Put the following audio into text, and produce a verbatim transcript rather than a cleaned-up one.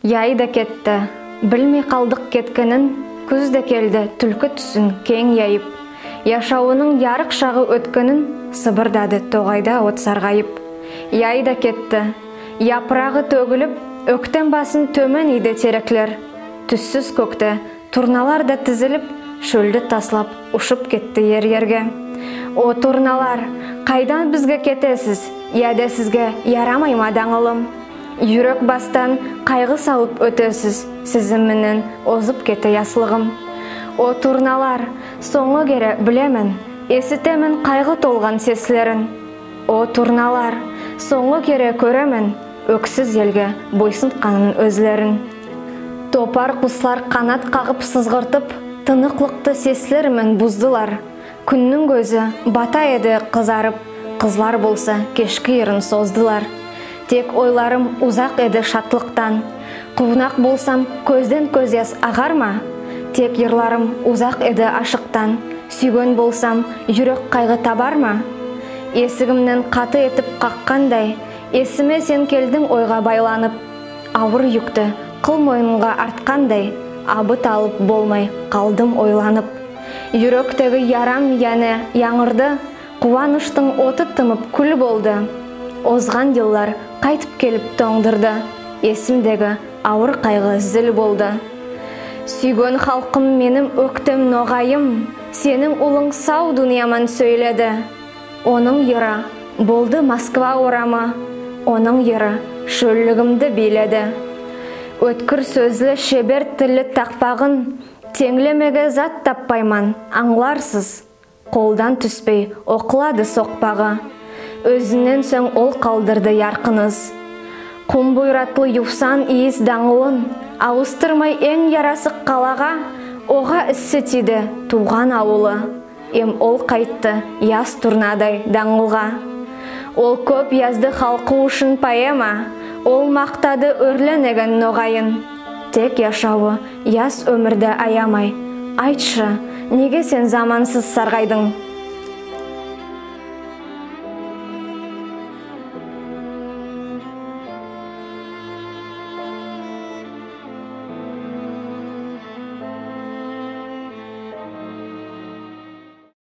Яй да кетти, билмей калдык кеткенин, куьз де келди туьлки туьсин кенъ яйып. Яшавынынъ ярык шагы оьткенин сыбырдады тогайда от саргайып. Яй да кетти, япырагы тоьгилип, оьктем басын тоьмен ийди тереклер. Туьссиз коькте турналар да тизилип, шоьлди таслап, ушып кетти ер-ерге. О, турналар, кайдан бизге кетесиз? Яде сизге ярамай ма данъылым? Юрек бастан кайгы салып оьтесиз, сизинъ мен озып кете яслыгым. О, турналар, сонъгы кере билемен, эситемен кайгы толган сеслерин. О, турналар, сонъгы кере коьремен оьксиз элге бойсынтканын оьзлерин. Топар куслар канат кагып сызгыртып, тыныклыкты сеслери мен буздылар. Куьннинъ коьзи бата эди кызарып, кызлар болса кешки йырын создылар. Тек ойларым узак эди шатлыктан. Кувнак болсам, коьзден коьз яс агар ма? Тек йырларым узак эди ашыктан. Суьйген болсам, юрек кайгы табар ма? Эсигимнен каты этип каккандай, эсиме сен келдинъ ойга байланып. Авыр юкти кыл мойынга арткандай, абыт алып болмай калдым ойланып. Юректеги ярам яне янъырды, куваныштынъ оты тымып куьл болды. Озган йыллар кайтып келип тонгдырды, эсимдеги авыр кайгы зил болды. Суьйген халкым меним, оьктем ногайым, сенинъ улынъ сав дуныя ман соьйледи. Онынъ йыры болды Москва орамы, онынъ йыры шоьллигимди бийледи. Оьткир соьзли, шебер тилли такпагын тенълемеге зат таппайман, анъларсыз. Колдан туьспей окылады сокпагы. Оьзиннен сонъ ол калдырды яркын ыз. Кум буйратлы ювсан ийис данъылын авыстырмай энъ ярасык калага, ога исси тийди тувган авылы. Эм ол кайтты яс турнадай данъылга. Ол коьп язды халкы уьшин поэма, ол мактады оьрленеген ногайын. Тек яшавы яс оьмирди аямай. Айтшы, неге сен замансыз саргайдынъ?